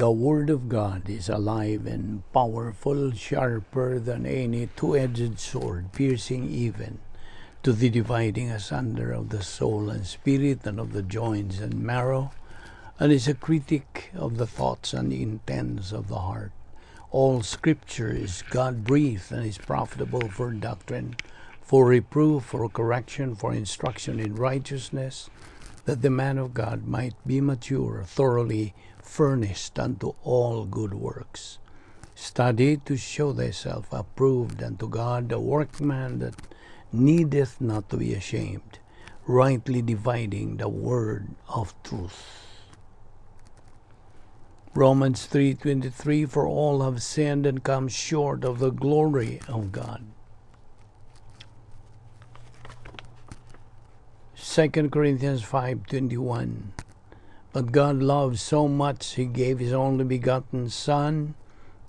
The Word of God is alive and powerful, sharper than any two-edged sword, piercing even to the dividing asunder of the soul and spirit and of the joints and marrow, and is a critic of the thoughts and the intents of the heart. All Scripture is God-breathed and is profitable for doctrine, for reproof, for correction, for instruction in righteousness, that the man of God might be mature, thoroughly furnished unto all good works. Study to show thyself approved unto God, a workman that needeth not to be ashamed, rightly dividing the word of truth. Romans 3:23, for all have sinned and come short of the glory of God. 2 Corinthians 5:21, but God loved so much, He gave His only begotten Son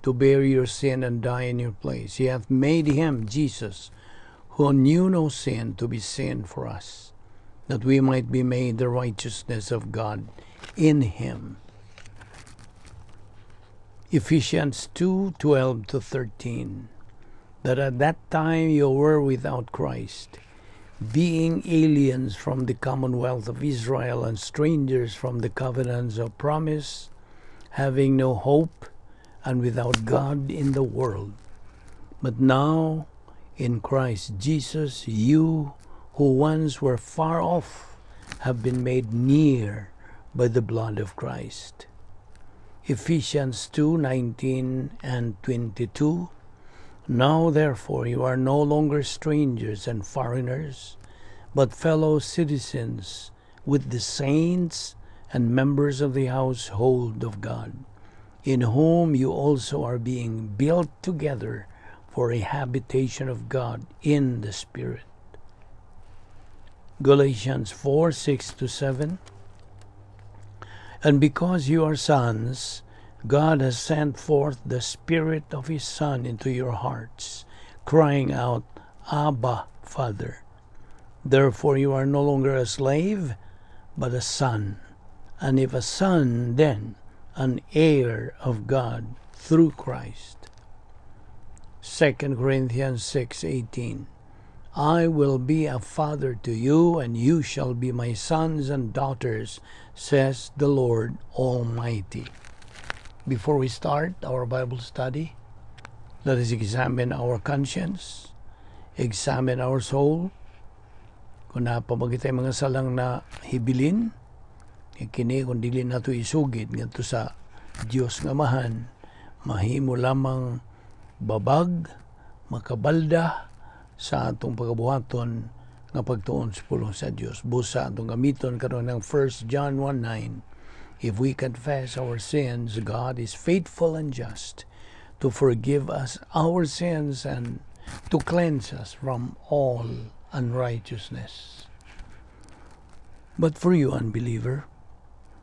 to bear your sin and die in your place. He hath made Him, Jesus, who knew no sin, to be sin for us, that we might be made the righteousness of God in Him. Ephesians 2:12-13, that at that time you were without Christ, being aliens from the commonwealth of Israel and strangers from the covenants of promise, having no hope and without God in the world. But now, in Christ Jesus, you who once were far off have been made near by the blood of Christ. Ephesians 2:19 and 22, now therefore you are no longer strangers and foreigners, but fellow citizens with the saints and members of the household of God, in whom you also are being built together for a habitation of God in the Spirit. Galatians 4:6-7, and because you are sons, God has sent forth the Spirit of His Son into your hearts, crying out, Abba, Father. Therefore you are no longer a slave, but a son. And if a son, then an heir of God through Christ. 2 Corinthians 6:18, I will be a father to you, and you shall be my sons and daughters, says the Lord Almighty. Before we start our Bible study, let us examine our conscience, examine our soul. Kung napamagitay mga salang na hibilin, kini kung dili nato isugid ngadto sa Dios nga Amahan, mahimo lamang babag, makabalda sa atong pagabuhaton nga pagtuon sa pulong sa Dios. Busa atong gamiton karon ng 1 John 1:9. If we confess our sins, God is faithful and just to forgive us our sins and to cleanse us from all unrighteousness. But for you, unbeliever,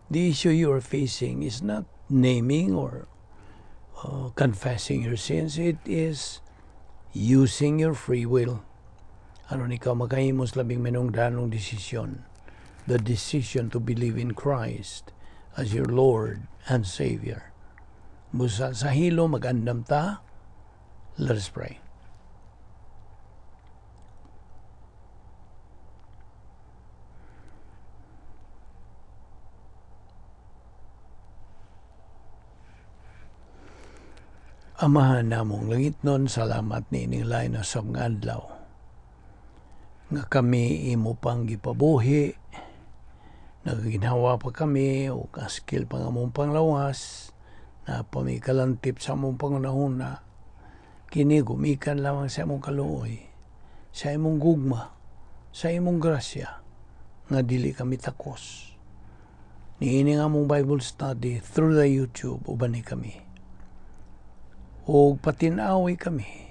the issue you are facing is not naming or confessing your sins. It is using your free will. Aron ikaw makahimo sa labing manungdanong desisyon, the decision to believe in Christ as your Lord and Savior. Busa sa hilo magandam ta. Let us pray. Amahan namong langitnon, salamat niining lain na sa mga adlaw nga kami imo pang gipabuhi, nagaginhawa pa kami o kaskil pa nga among panglawas, na pamikalantip sa among pangunahuna, kini gumikan lamang sa among kaluoy, sa imong gugma, sa imong grasya, nga dili kami takos. Niini nga among Bible study through the YouTube, uban ni kami. Og patinawi kami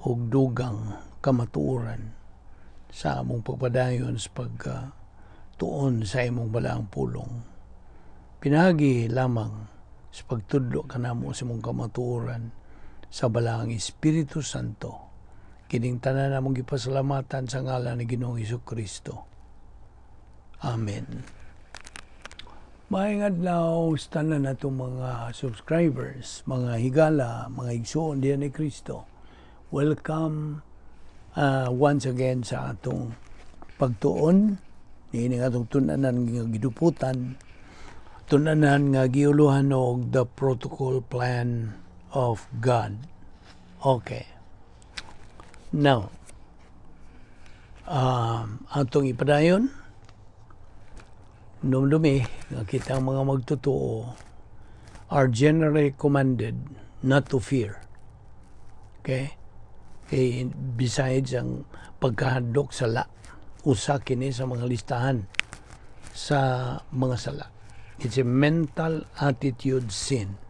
og dugang kamatuoran sa among pagpadayon sa pagtuon sa imong balaang pulong. Pinagi lamang sa pagtudlo kanamo sa imong kamatuoran sa balaang Espiritu Santo. Kining tanan among gipasalamatan sa ngalan ni Ginoong Hesukristo. Amen. Maayong adlaw sa tanan natong mga subscribers, mga higala, mga igsoon diha ni Kristo. Welcome once again sa atong pagtuon niini atong tun-anan nga giduputan, tun-anan nga giuluhan og The Protocol Plan of God. Okay. Now, atong ipadayon. Dumdumi nga kita mga magtotoo are generally commanded not to fear. Okay? Eh, besides ang pagkahadlok, sala, usa kini sa mga listahan sa mga sala. It's a mental attitude sin.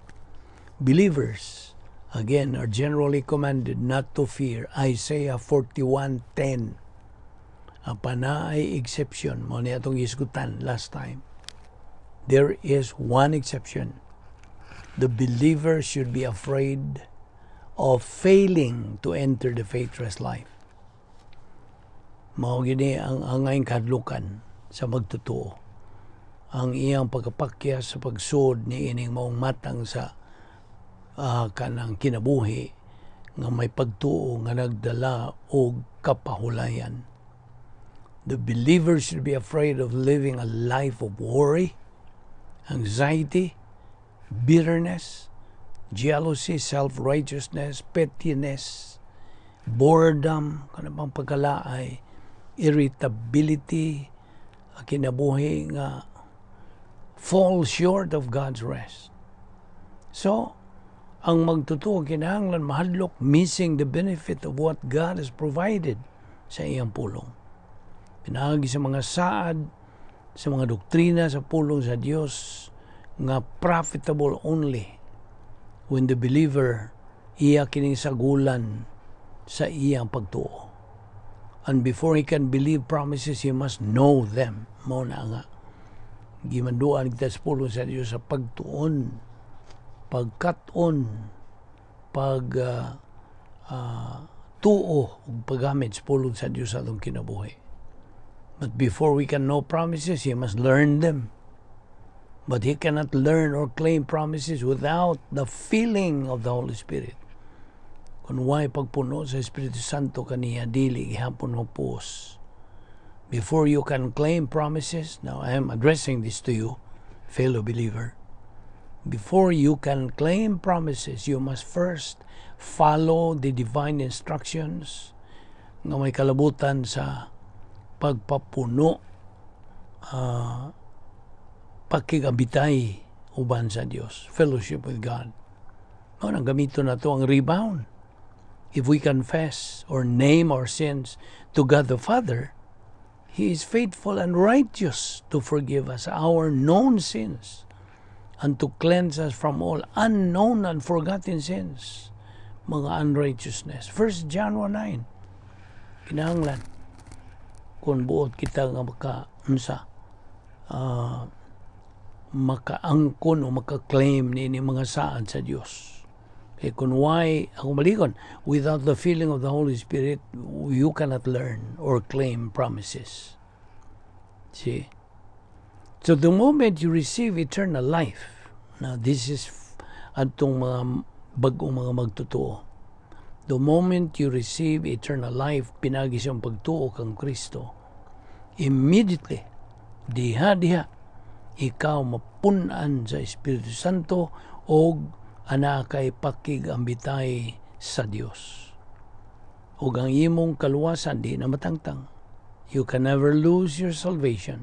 Believers, again, are generally commanded not to fear. Isaiah 41:10. Apan naay exception mao ni atong gisgutan last time. There is one exception. The believer should be afraid of failing to enter the faith rest life. Mao gini ang angayng kahadlukan sa magtotoo. Ang iyang pagkapakyas sa pagsud ni ining maong matang sa kanang kinabuhi nga may pagtuo nga nagdala og kapahulayan. The believer should be afraid of living a life of worry, anxiety, bitterness, jealousy, self-righteousness, pettiness, boredom, kanang pagkalaay, irritability, kinabuhi nga fall short of God's rest. So, ang magtotoo kinahanglan mahadlok missing the benefit of what God has provided sa iyang pulong. Pinaagi sa mga saad, sa mga doktrina sa pulong sa Dios nga profitable only when the believer iya kining sagulan sa iyang pagtuo. And before he can believe promises, he must know them. Mao na nga gimanduan kita sa pulong sa Dios sa pagtuon, pagkat-on, pag tuo ug paggamit sa pulong sa Dios sa atong kinabuhi. But before we can know promises, he must learn them. But he cannot learn or claim promises without the filling of the Holy Spirit. Kung way pagpuno sa Espiritu Santo kaniya, dili gihapon mopuos. Before you can claim promises, now I am addressing this to you, fellow believer. Before you can claim promises, you must first follow the divine instructions nga may kalabutan sa pagpapuno, pakigabitay uban sa Dios, fellowship with God. Mao nang gamito nato ang rebound. If we confess or name our sins to God the Father, He is faithful and righteous to forgive us our known sins and to cleanse us from all unknown and forgotten sins, mga unrighteousness. 1 John 1:9. Kinahanglan kung buot kita nga maka unsa makaangkon o maka-claim ni mga saad sa Dios. Kay kung why, ako malikon, without the filling of the Holy Spirit, you cannot learn or claim promises. See? So the moment you receive eternal life, now this is atong mga bag-ong mga magtotoo. The moment you receive eternal life, pinaagi sa pagtuo kang Kristo, immediately, diha-diha, ikaw mapunan sa Espiritu Santo og anaa kay pakigambitay sa Dios. Ug ang imong kaluwasan di na matangtang. You can never lose your salvation.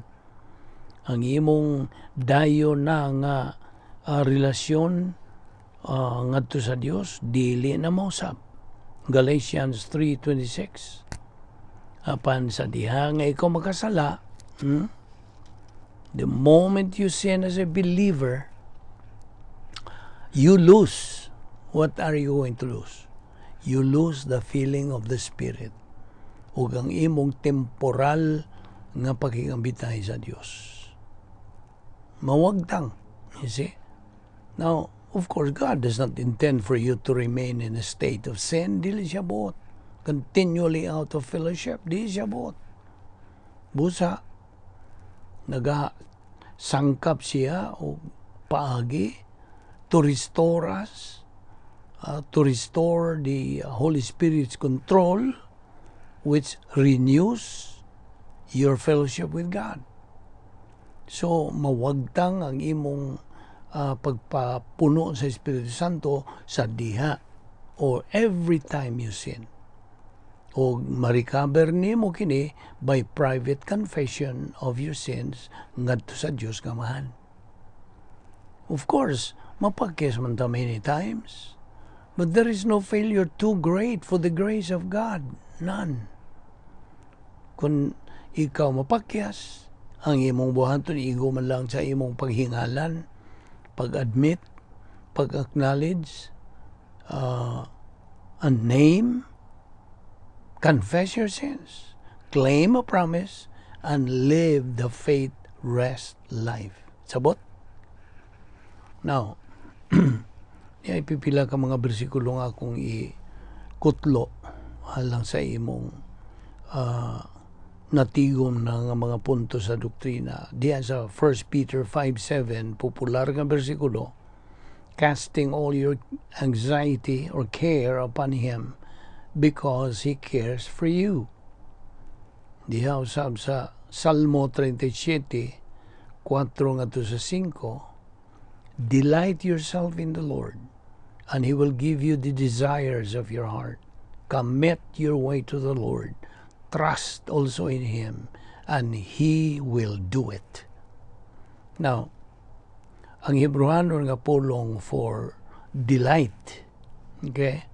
Ang imong dayon na nga relasyon ngadto sa Dios dili na mausab. Galatians 3:26. Apan sa diha nga ikaw makasala, The moment you sin as a believer, you lose. What are you going to lose? You lose the filling of the Spirit ug ang imong temporal nga pakigambitay sa Dios. Mawagtang. You see? Now, of course, God does not intend for you to remain in a state of sin. Dili siya buot. Continually out of fellowship. Dili siya buot. Busa, naga Sangkap siya og paagi to restore us, to restore the Holy Spirit's control, which renews your fellowship with God. So, mawagtang ang imong pagpapuno sa Espiritu Santo sa diha or every time you sin. O ma-recover nimo kini by private confession of your sins ngadto sa Dios nga Amahan. Of course, mapakyas man ta many times. But there is no failure too great for the grace of God. None. Kung ikaw mapakyas, ang imong buhaton, igo man lang sa imong paghingalan, pag-admit, pag-acknowledge, and name, confess your sins, claim a promise, and live the faith rest life. Sabot? Now, ay pipila ka mga bersikulo nga akong ikutlo alang sa imong natigom na nga mga punto sa doktrina. Diya sa 1 Peter 5:7, popular nga bersikulo, "Casting all your anxiety or care upon Him because He cares for you." Diha usab sa Salmo 37, 4 ngadto sa 5, "Delight yourself in the Lord, and He will give you the desires of your heart. Commit your way to the Lord. Trust also in Him, and He will do it." Now, ang Hebreano nga pulong for delight, okay?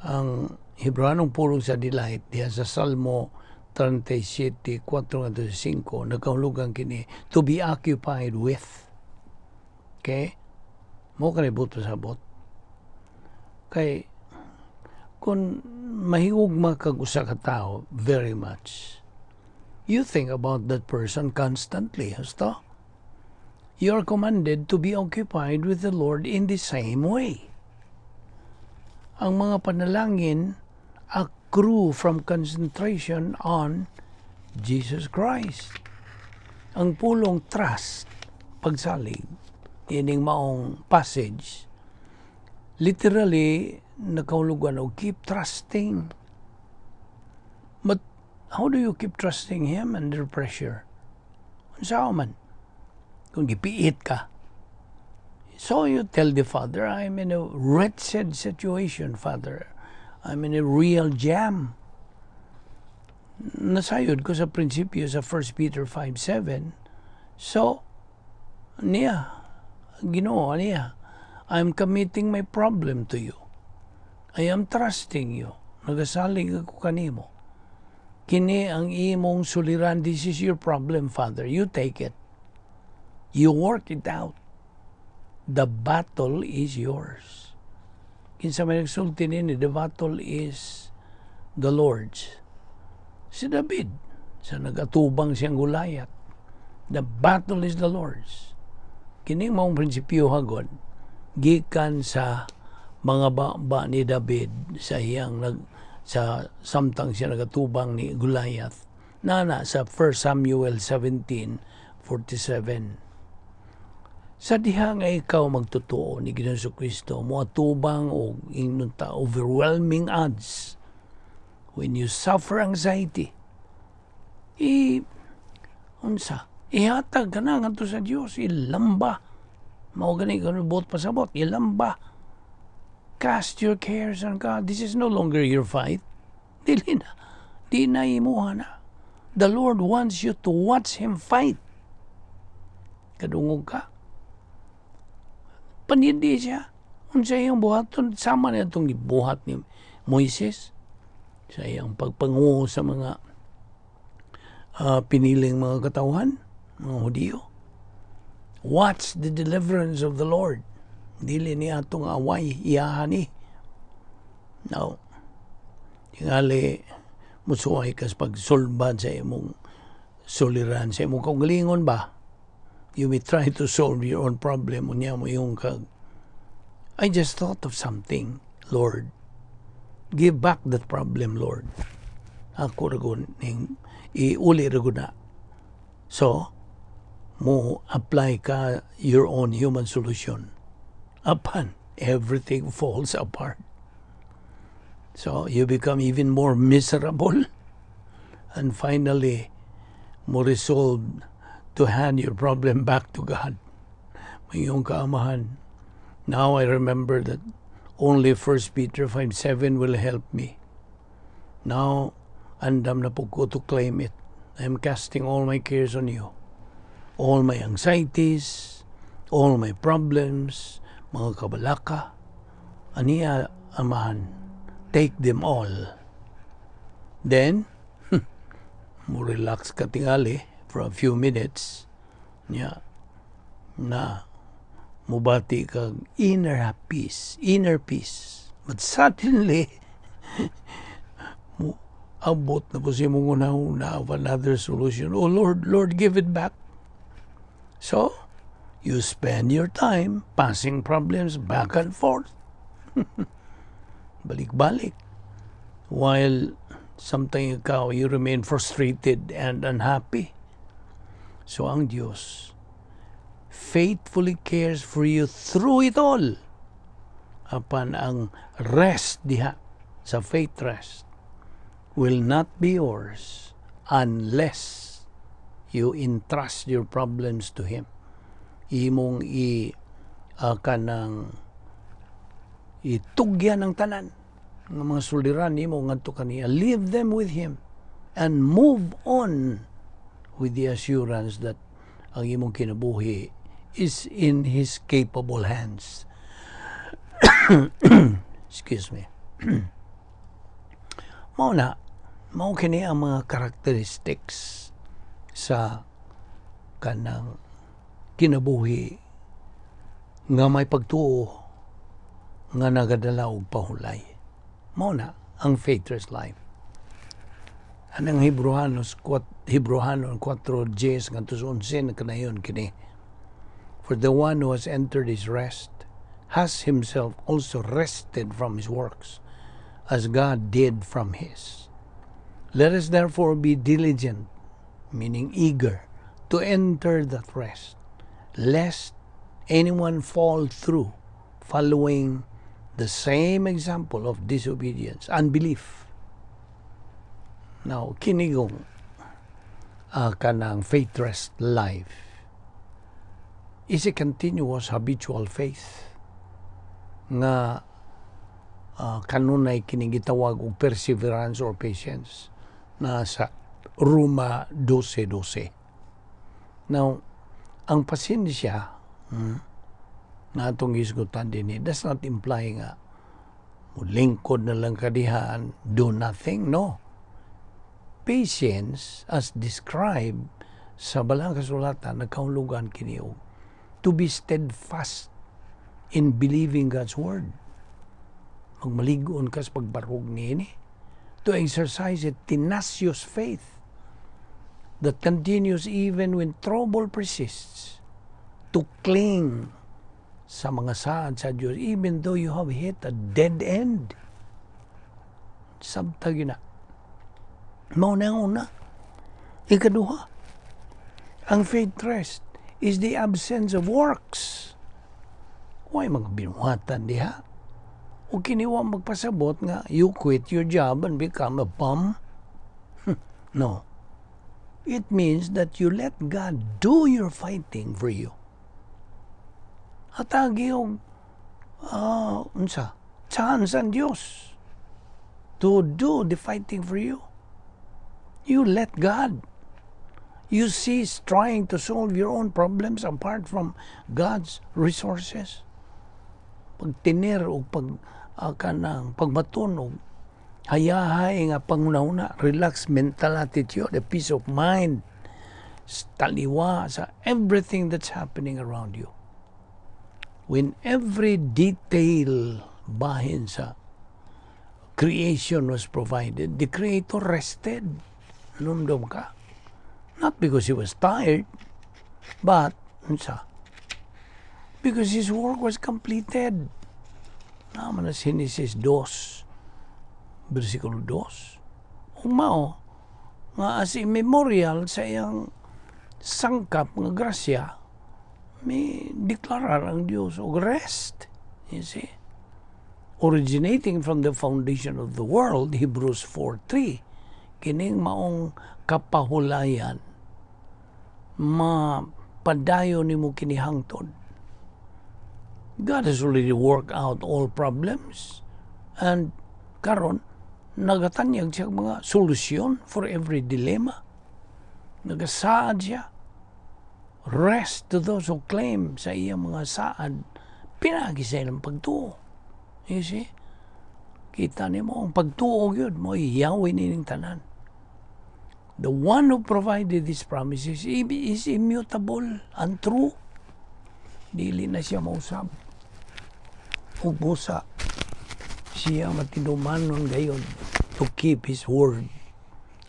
Ang Hebreanong pulong sa delight, diha sa Salmo 37, 4 5, nagkahulugan kini to be occupied with. Okay? Mao kani buot pasabot. Kay kung mahigugma kag usa ka tawo very much, you think about that person constantly. Husto? You are commanded to be occupied with the Lord in the same way. Ang mga panalangin accrue from concentration on Jesus Christ. Ang pulong trust, pagsalig, ining maong passage, literally, nakahulugan og keep trusting. But how do you keep trusting Him under pressure? Unsa man? Kung gipiit ka. So you tell the Father, "I'm in a wretched situation, Father. I'm in a real jam." Nasayod ko sa prinsipyo sa 1 Peter 5:7. So, niya, Ginoo, niya, I'm committing my problem to you. I am trusting you. Nagasalig ako kanimo. Kini ang imong suliran. This is your problem, Father. You take it. You work it out. The battle is yours. Kinsa may nagsulti nini, the battle is the Lord's? Si David, sa nagatubang siyang Goliath. The battle is the Lord's. Kining maong prinsipyo hagod, gikan sa mga ba ni David sa iyang nag sa samtang siya nagatubang ni Goliath. Nana sa 1 Samuel 17:47. Sa diha nga ikaw magtotoo ni Ginoong Kristo, moatubang og ingnon ta overwhelming odds, when you suffer anxiety, i unsa, ihatag ka na ngadto sa Dios, ilamba. Mao gani kuno buot pasabot, ilamba. Cast your cares on God. This is no longer your fight. Dili na. Di na imuha na. The Lord wants you to watch Him fight. Kadungog ka. Panidi siya. Unsa iyang buhaton, sama na itong gibuhat ni Moises sa iyang pagpanguo sa mga piniling mga katawhan, mga Hudiyo. Watch the deliverance of the Lord. Dili ni atong away, iyahan ni. Now, tingali musuway kas pagsulbad sa imong suliran, sa imong kaugalingon ba? You may try to solve your own problem. Unya mo yung kag, "I just thought of something, Lord. Give back that problem, Lord. Ako ra ning iuli ra na." So, Mo apply ka your own human solution. Apan, everything falls apart. So you become even more miserable. And finally, mo resolve to hand your problem back to God. Iyong kaamahan. Now I remember that only 1 Peter 5:7 will help me. Now, andam na pud ko to claim it. I am casting all my cares on you. All my anxieties, all my problems, mga kabalaka, aniya, Amahan, take them all. Then, mo relax ka tingali for a few minutes. Nya, na mubati kag inner peace, inner peace. But suddenly, mo abot na pud sa imong una of another solution. Oh Lord, Lord, give it back. So, you spend your time passing problems back and forth. Balik-balik. While sometimes ikaw, you remain frustrated and unhappy. So ang Diyos faithfully cares for you through it all. Apan ang rest diha sa faith rest will not be yours unless you entrust your problems to Him. Imong i kanang itugyan ang tanan ng mga suliran nimo ngadto kaniya. Leave them with Him and move on with the assurance that ang imong kinabuhi is in His capable hands. Excuse me. Mao na, mao kini ang mga characteristics sa kanang kinabuhi nga may pagtuo nga nagadala og pahulay. Mao na ang faithless life. Anang Hebreohanon 4:10 ngadto sa 11 kanayon kini. For the one who has entered his rest has himself also rested from his works, as God did from his. Let us therefore be diligent, meaning eager, to enter that rest, lest anyone fall through following the same example of disobedience, unbelief. Now, kinigong kanang faith rest life is a continuous habitual faith nga kanunay kining gitawag og perseverance or patience na sa Roma 12:12. Now, ang pasensya na atong gisgutan din does not imply nga lingkod na lang kadihaan, do nothing. No. Patience, as described sa Balaang Kasulatan, nagkahulugan kini og to be steadfast in believing God's word. Magmaligon ka sa pagbarog niini. To exercise a tenacious faith that continues even when trouble persists. To cling sa mga saad sa Diyos even though you have hit a dead end. Sabta na. Mao na ang una. Ikaduha, ang faith rest is the absence of works. Way mga binuhatan diha. O kini wa magpasabot nga you quit your job and become a bum. No. It means that you let God do your fighting for you. Hatagi og unsa? Chance ang Dios to do the fighting for you. You let God. You cease trying to solve your own problems apart from God's resources. Pagtinir o pag kanang pagbaton og hayahay nga panghuna-huna, relax mental attitude, a peace of mind, taliwa sa everything that's happening around you. When every detail bahin sa creation was provided, the Creator rested. Numdum ka. Not because he was tired, but unsa? Because his work was completed. Naman na Genesis 2, versikulo 2. Ug mao, nga as a memorial sa iyang Sangkap nga grasya, may deklarar ang Dios og rest. You see? Originating from the foundation of the world, Hebrews 4:3, kining maong kapahulayan, mapadayon nimo kini hangtod. God has already worked out all problems and karon nagatanyag siya mga solusyon for every dilemma. Nagasaad siya. Rest to those who claim sa iyang mga saad pinagi sa ilang pagtuo. You see? Kita nimo ang pagtuo gyud mo yawi nining tanan. The one who provided these promises is immutable and true. Dili na siya mausab. Ug busa siya matinumanon gayod to keep his word.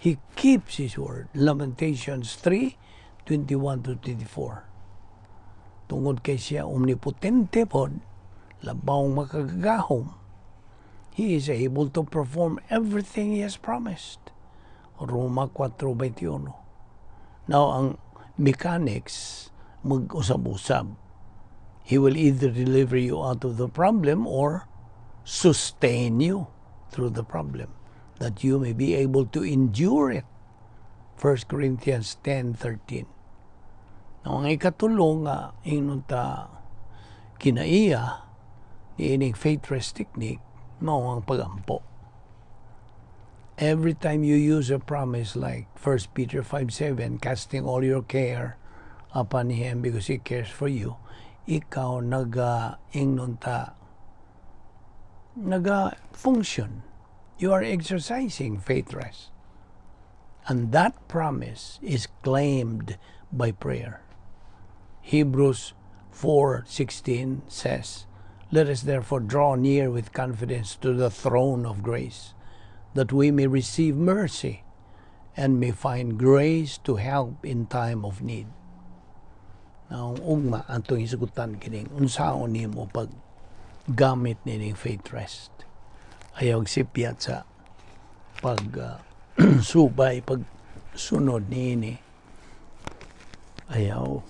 He keeps his word. Lamentations 3:21 to 24. Tungod kay siya omnipotente pod, labaw makagagahom, he is able to perform everything he has promised. Roma 4:21. Now, ang mechanics mag-usab-usab. He will either deliver you out of the problem or sustain you through the problem that you may be able to endure it. 1 Corinthians 10:13. Now, ang ikatulo nga ingnon ta kinaiya niining faith rest technique mao ang pagampo. Every time you use a promise like 1 Peter 5:7, casting all your care upon Him because He cares for you, ikaw naga ingnon ta naga function. You are exercising faith rest. And that promise is claimed by prayer. Hebrews 4:16 says, "Let us therefore draw near with confidence to the throne of grace, that we may receive mercy and may find grace to help in time of need." Now, ugma atong hisgutan kining unsaon nimo pag gamit nining faith rest. Ayaw sipyat sa pag subay, pag sunod niini. Ayaw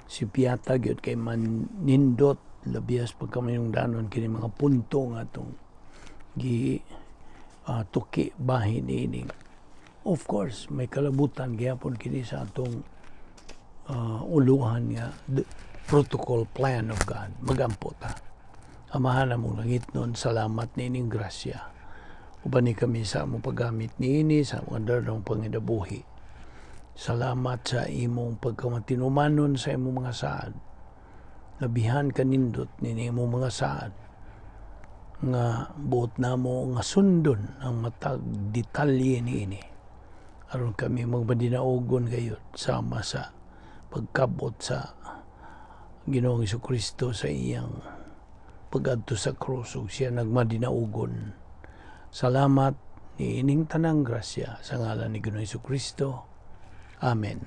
sipyata gyud kay man nindot labias pagkaminungdanon kini mga punto nga atong gi tuki bahin niini. Of course, may kalabutan gihapon kini sa atong uluhan nga the protocol plan of God. Magampo ta. Amahan namong langitnon, salamat niining grasya. Uban ni kami sa among paggamit niini sa among adlaw panginabuhi. Salamat sa imong pagkamatinumanon sa imong mga saad. Labihan kanindot nini imong mga saad nga buot namo nga sundon ang matag detalye niini aron kami magmadinaugon gayud sama sa pagkabot sa Ginoong Kristo sa iyang pagadto sa krus ug siya nagmadinaugon. Salamat niining tanang grasya sa ngalan ni Ginoong Kristo. Amen.